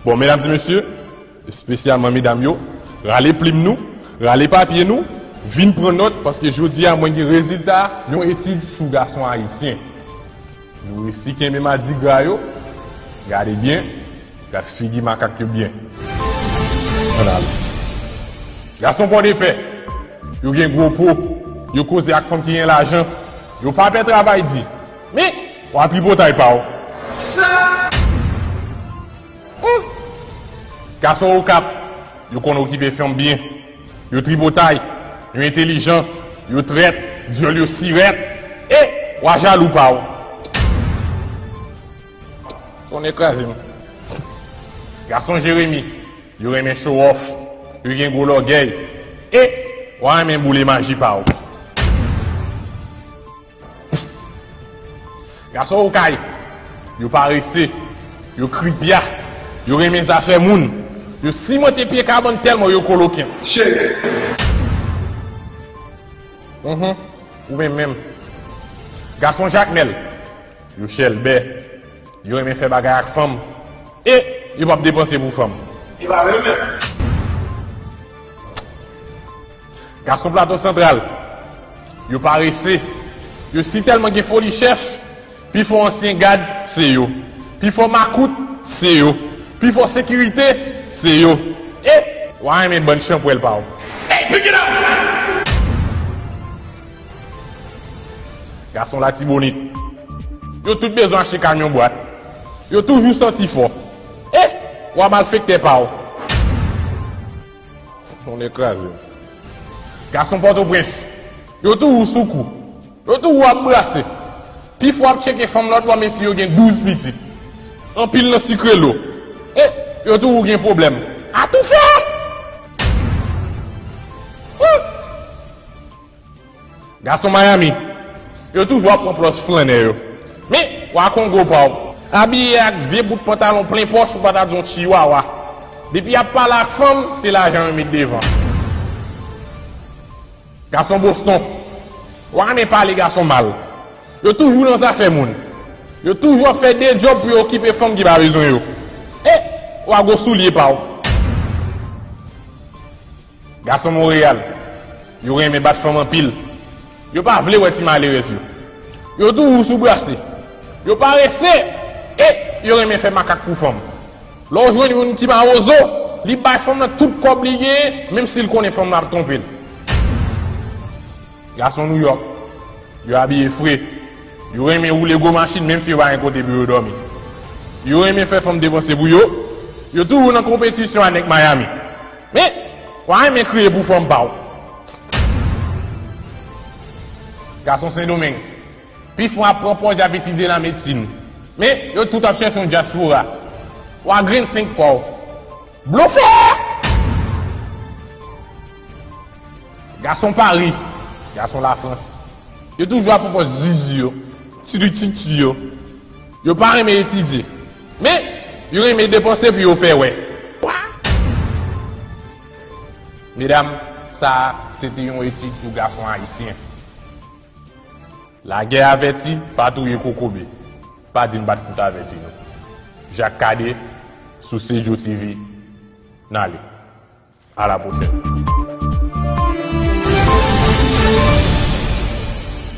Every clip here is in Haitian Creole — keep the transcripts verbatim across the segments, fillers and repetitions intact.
Bon, medam e mesye, espesyalman medam yo, rale plim nou, rale papye nou, vin pran nòt, paske jodi a mwen gen rezilta yon etid sou gason ayisyen. Nou resi kenbe madigra yo, gade byen, gad figi makak yo byen. Ann ale. Gason Pòdepè, yo gen gwo po, yo koze ak fanm ki gen lajan, yo pa pè travay di. Men, w a tripotay pa w. Hmm. Gason Okap, yo konn okipe fanm byen. Yo tripotay, yo entelijan, yo trèt, dyòl yo sirèt. E, w a jalou pa w. Tonnè kraze m. Gason Jeremi, yo renmen show off, yo gen gwo lògèy. E, w a renmen boule maji pa w. Gason Okay, yo parese, yo kripya, yo renmen zafè moun, yo simante pye kabann tèlman yo koloken. Shit! Mhm, ou menm menm. Gason Jakmèl, yo chèlbè, yo renmen fè bagay ak fanm, e yo p ap depanse pou fanm. E pa vre menm. Gason Plato Santral, yo parese, yo si tèlman gen foli chèf, pi fò ansyen gad, se yo. Pi fò makout, se yo. Pi fò sekirite, se yo. E, w a renmen bann chanpwèl pa w. Hey, pick it up! Gason Latibonit, yo tout bezwen achte kamyon bwat. Yo toujou santi fò. E, w a malfektè pa w. Tonnè kraze m. Gason Pòtoprens, yo toujou sou kou. Yo toujou ap brase. Pi fò ap tcheke fanm lòt bò, menm si yo gen douz pitit. Anpil nan sikre lo. E, yo toujou gen pwoblèm. Atoufè! Wouh! Gason Miami, yo toujou ap pran plas flannè yo. Men, w a Kongo pa w. Abiye ak vye bout pantalon plen pòch, ou pa ta di yon chiwawa. Depi y ap pale ak fanm, se lajan yo met devan. Gason Boston, w a renmen pale gason mal. Yo toujou nan zafè moun. Yo toujou ap fè de djòb pou yo okipe fanm ki pa bezwen yo. E, w a gwo soulye pa w. Gason Monreyal, yo renmen bat fanm anpil. Yo pa vle wè ti malerèz yo. Yo toujou sou brase. Yo parese e yo renmen fè makak pou fanm. Lè w jwenn youn ki mawozo, li bay fanm nan tout kòb li genyen, menm si l konnen fanm nan ap twonpe l. Gason Nouyòk, yo abiye fre. Yo renmen woule gwo machin, menm si yo pa gen kote pou yo dòmi. Yo renmen fè fanm depanse pou yo. Yo toujou nan konpetisyon ak nèg Miami. Men, w a renmen kriye pou fanm pa w. Gason Sendomeng, pi fò ap pran pòz y ap etidye lamedsin. Men, yo tout ap chèche yon dyaspora. W a grenn senk pa w. Blofè! Gason Pari, gason Lafrans. Yo toujou ap pran pòz zizi yo, ti li titi yo. Yo pa renmen etidye. Men, yo renmen depanse pou yo fè wè. Pwa! Medam, sa a, se te yon etid sou gason ayisyen. Lagè avèti, pa touye kokobe. Pa di m pa t fout avèti nou. Jak Kade, sou Sejo T V, n ale. A la pwochèn.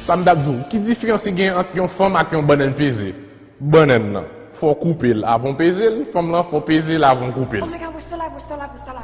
Sa m t ap di w, ki diferans ki gen ant yon fanm ak yon bannann peze? Bannann nan, fò w koupe l avan w peze l, fanm lan, fò w peze l avan w koupe l. Oh my God, we're still live, we're still live, we're still live.